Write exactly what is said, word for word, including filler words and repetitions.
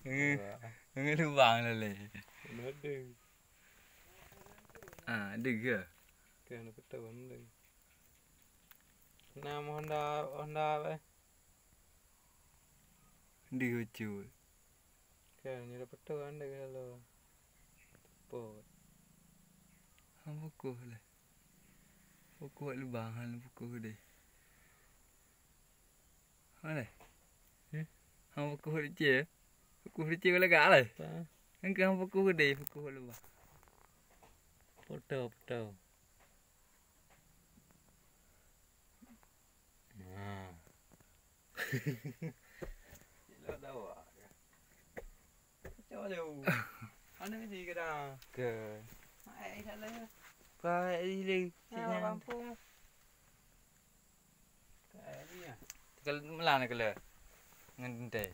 Nge-, ngelubang lé. Ada. Ah, ada ke? Kan apa tahu anda. Nama Honda, Honda apa? Di ucut. Kan, ni dapat tahu anda kalau tepot. Hang fokus lah. Fokus lubang, hang fokus deh. Mana? Hmm? Hang fokus di cie. Fokus di cie lagak lah. Apa? Engkau hang fokus deh, fokus lubang. Foto, foto. Nah. Gila dah awak. Kacau je. Mana ni kadang? Ke. Hai, salah ya. Baik, sila. Nah, kampung. Kayak ni ya. Kalau melang ni kalau ngan dentai.